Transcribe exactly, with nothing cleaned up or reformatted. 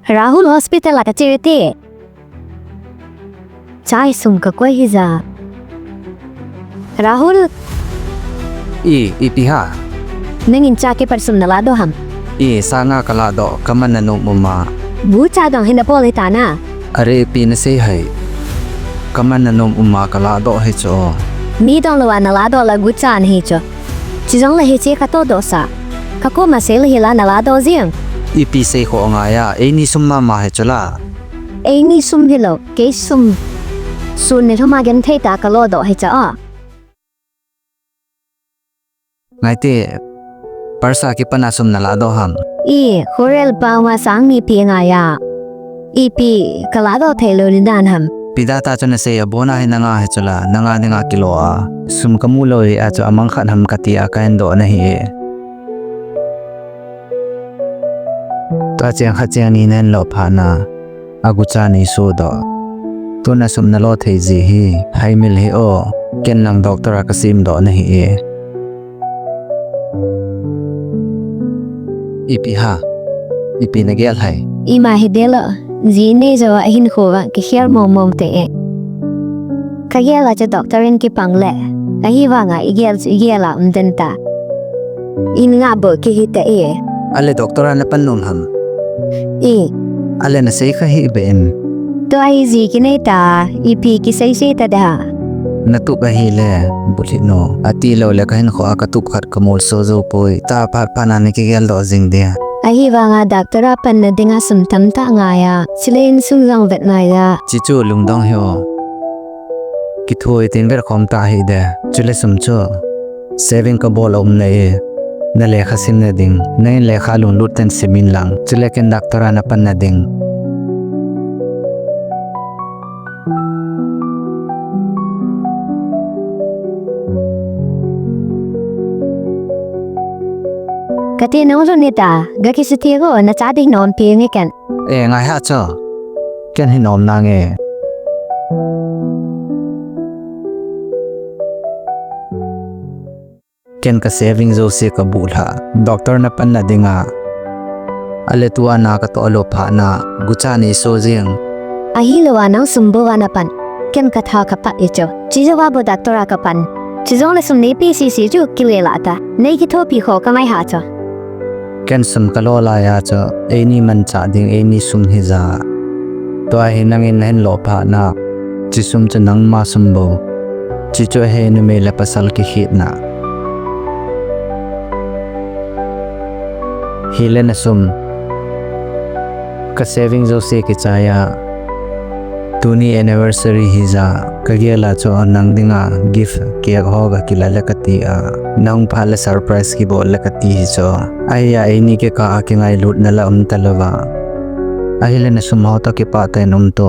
Rahul hospital a kache te. Chai sum kakoi hija. Rahul. I, ipi ham? Nangin cha kipat sum naladoh ham? I, sanga kaladoh, kaman nanom uma. Gucha dong hin apol hitana. Are ipi nasei ham? Kaman nanom uma kaladoh hi chu. Mi dong louva naladoh la gucha nahi chu. Chujongle hiche katodoh sa. Kakoma seile hila naladoh jing. Ipi seikhoh ngai a, eini sum mama hi chula. Eini sum hilou, kei sum. Sun ni thuma genthei ta kalodoh hi cha a. Ngaite, purse a kipana sum naladoh ham? I, khorel pama sang ni pi ngai a. Ipi, kaladoh theilou ni dan ham? Pida ta chu nasei abona hi nanga hi chula, nanga dinga kilo a. Sum kamu lou hi a chu amang khat ham kati a kahin doh nahi e. Tua cheng khat cheng ni nahin lo phat na, agucha nei sodoh. Tuna sum nalo thei ji hi, haimil hi o, ken nang doctor a kasemdoh nahi e. Ipi ham? Ipi nagel ham? Ima hi delo, ji nei jou a hinkho va kikhel mong mong te e. Kagel a chu doctor in kipang le, ahivanga igel chu igel a um den ta. In nga bou kihi ta e. Ale doctor a napan nom ham? I. Ale nasei kha hih beh in. Tua hi ji kinei ta, ipi kisei sei ta da. Natup ahile, bulhit no. Ati lou le kahinkho a katup khat kamolso jou poi. Tua phat phat na nakigel doh jing dia. Ahivanga doctor a panna dinga sum tamtah ngai a. Chule insung jong vet ngai a. Chichu lungdong hih o. Kithopi tin vet khom ta hih de. Chule sum chu. Saving kabol a um na e. Na lekha simna ding. Nangin lekha lunglut ten sim in lang. Chule ken doctor a napan na ding. Kati nung lhun hita, gakisih thei ko, nacha ding nom pi nge ken. E, ngai hih a chu. Ken hin om nange. Ken ka saving jouse kabuh lha. Doctor napan na dinga. Ale tua na katoh lou phat na, gucha nei so jing. Ahilou a nang sum bou a napan. Ken katha kapat e chu. Chijou a bou doctor a kapan. Chujongle sum neipe sese chu kile lha ta. Nei kithopi kho kangai hih a chu. Ken sum kalo lai a chu, eini manchah ding eini sum hi ja. Tua hi nangin nahin lo phat na, chi sum chu nangma sum bou. Chi chu ahi numei le pasal kikhetna. Hile na sum. Ka saving jouse kichai a. Tuni anniversary hi ja, kagel a chu nang dinga gift cake ho gakila le kati a. Nahung phat le surprise kibol le kati hi chu. Ahi a eini kikah a kingailutna la um talou va. Ahile na sum ho toh kipah tah in um to.